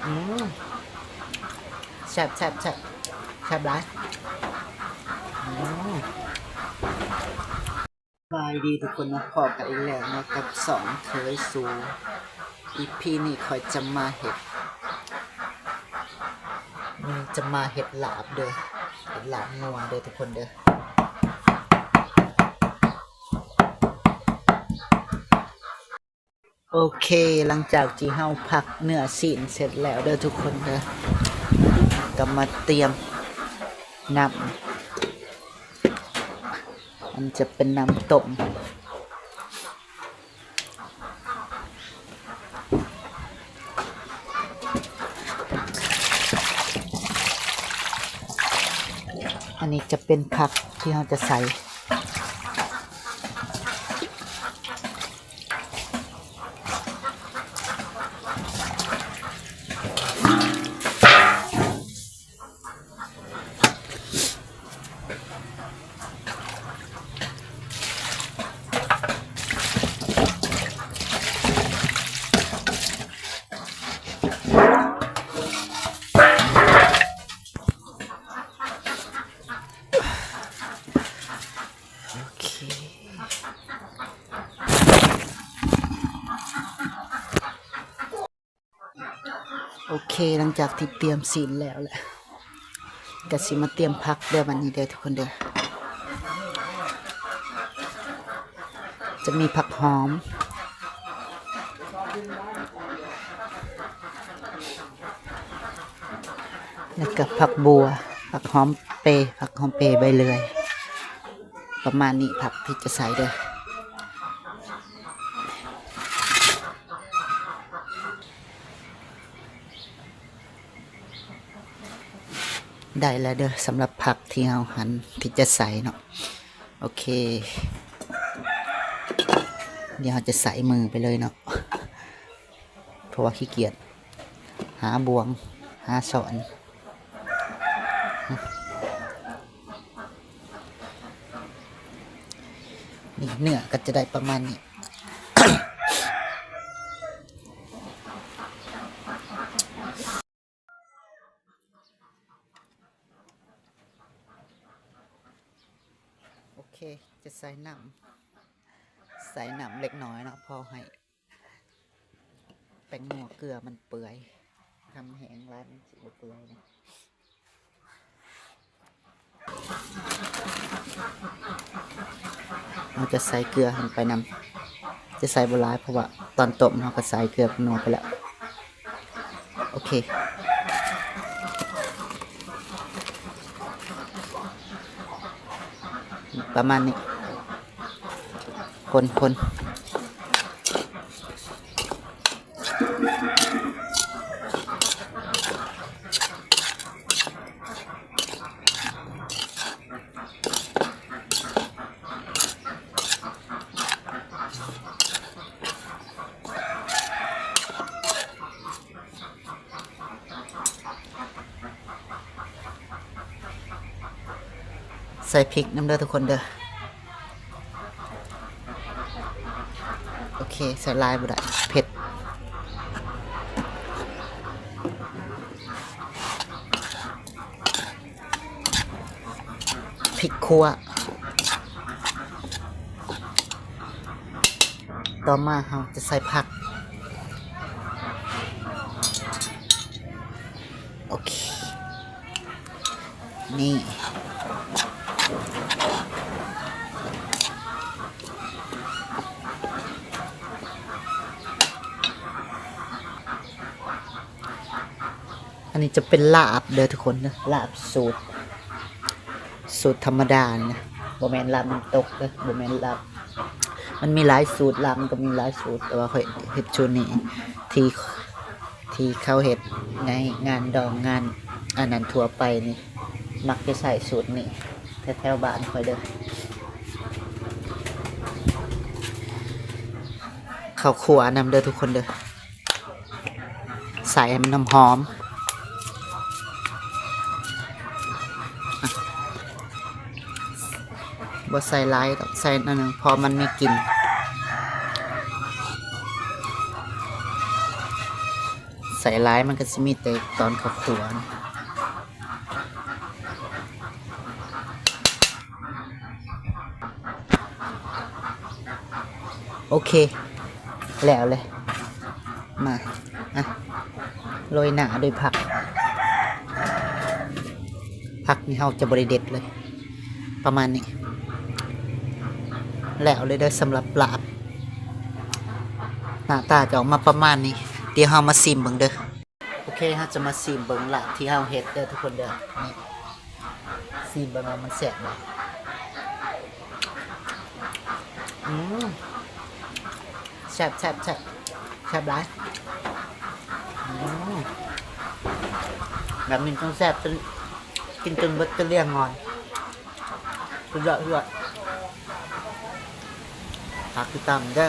ອືມ ແຊບ ແຊບ ແຊບ ແຊບຫຼາຍ. ອືມ ສະບາຍດີທຸກຄົນເນາະ ພໍ້ກັນອີກແລ້ວເນາະກັບຊ່ອງເຄີຍສູ່. ອີພີນີ້ຂ້ອຍຈະມາເຮັດ ຈະມາເຮັດລາບເດີ້ ເຮັດລາບງົວເດີ້ທຸກຄົນເດີ້. ໂອເຄ ຫຼັງຈາກທີ່ເຮົາພັກເນື້ອຊີ້ນເສັດແລ້ວເດີ້ທຸກຄົນເດີ້ ກໍມາຕຽມນ້ຳ ມັນຈະເປັນນ້ຳຕົ້ມ. ອັນນີ້ຈະເປັນຜັກທີ່ເຮົາຈະໃສ່. ໂອເຄ ໂອເຄ ຫຼັງຈາກທີ່ຕຽມຊີ້ນແລ້ວແຫຼະ ກະຊິມາຕຽມຜັກເດີ້ ບັດນີ້ເດີ້ທຸກຄົນເດີ້. ຈະມີຜັກຫອມ ແລ້ວກະຜັກບົ່ວ ຜັກຫອມເປ ຜັກຫອມເປໃບເລື່ອຍ ປະມານນີ້ ຜັກທີ່ຈະໃສ່ເດີ້. ໄດ້ແລ້ວເດີ້ ສຳລັບຜັກທີ່ເຮົາຫັ້ນ ທີ່ຈະໃສ່ເນາະ. ໂອເຄ ດຽວເຮົາຈະໃສ່ມືໄປເລີຍເນາະ ເພາະວ່າຂີ້ກຽດຫາບ່ວງ ຫາຊ້ອນ. ນີ້ ເນື້ອກໍຈະໄດ້ປະມານນີ້. ໂອເຄ ຈະໃສ່ນ້ຳ ໃສ່ນ້ຳເລັກນ້ອຍເນາະ ພໍໃຫ້ແປ້ງນົວເກືອມັນເປື່ອຍ ທຳແຫ້ງຫຼາຍມັນຊິບໍ່ເປື່ອຍເນາະ. ເຮົາຈະໃສ່ເກືອລົງໄປນຳ ຈະໃສ່ບໍ່ຫຼາຍ ເພາະວ່າຕອນຕົ້ມເຮົາກໍໃສ່ເກືອກັບນົວໄປແລ້ວ. ໂອເຄ ປະມານນີ້ ຄົນໆ. ໃສ່ພິກນຳເດີ້ທຸກຄົນເດີ້. ໂອເຄ ໃສ່ຫຼາຍບໍ່ໄດ້ ເຜັດ. ພິກຂົ້ວ. ຕໍ່ມາເຮົາຈະໃສ່ຜັກ. ໂອເຄ ນີ້ ອັນນີ້ຈະເປັນລາບເດີ້ທຸກຄົນເດີ້ ລາບສູດ ສູດທຳມະດານີ້ນະ ບໍ່ແມ່ນລາບນ້ຳຕົກເດີ້ ບໍ່ແມ່ນລາບ ມັນມີຫຼາຍສູດ ລາບມັນກໍມີຫຼາຍສູດ ແຕ່ວ່າຂ້ອຍເຮັດສູດນີ້ ທີ່ ທີ່ເຂົາເຮັດໃນງານດອງ ງານອັນນັ້ນທົ່ວໄປນີ້ ມັກຈະໃຊ້ສູດນີ້ ແຖວໆບ້ານຂ້ອຍເດີ້. ເຂົ້າຂົ້ວນຳເດີ້ທຸກຄົນເດີ້. ໃສ່ໃຫ້ມັນຫອມໆ ບໍ່ໃສ່ຫຼາຍດອກ ໃສ່ໜ້ອຍໜຶ່ງ ເພາະມັນມີກິ່ນ. ໃສ່ຫຼາຍມັນກໍຊິມີແຕ່ຕອນເຂົ້າຂົ້ວນະ. ໂອເຄ ແລ້ວເລີຍ. ມາ ອ່ະ ໂລຍໜ້າດ້ວຍຜັກ. ຜັກນີ້ເຮົາຈະບໍ່ໄດ້ເດັດເລີຍ. ປະມານນີ້ ແລ້ວເລີຍເດີ ສຳລັບລາບ. ໜ້າຕາຈະອອກມາປະມານນີ້. ດຽວເຮົາມາຊີມເບິ່ງເດີ. ໂອເຄ ເຮົາຈະມາຊີມເບິ່ງລາບທີ່ເຮົາເຮັດເດີທຸກຄົນເດີ. ນີ້ ຊີມເບິ່ງວ່າມັນແຊບບໍ່. ອືມ ແຊບ ແຊບ ແຊບ ແຊບຫຼາຍ. ອືມ ແບບນີ້ຕ້ອງແຊບຈົນ ກິນຈົນເບິດຈະລ້ຽງງອນ. ສຸດຍອດ ສຸດຍອດ. ຝາກຕິດຕາມເດີ.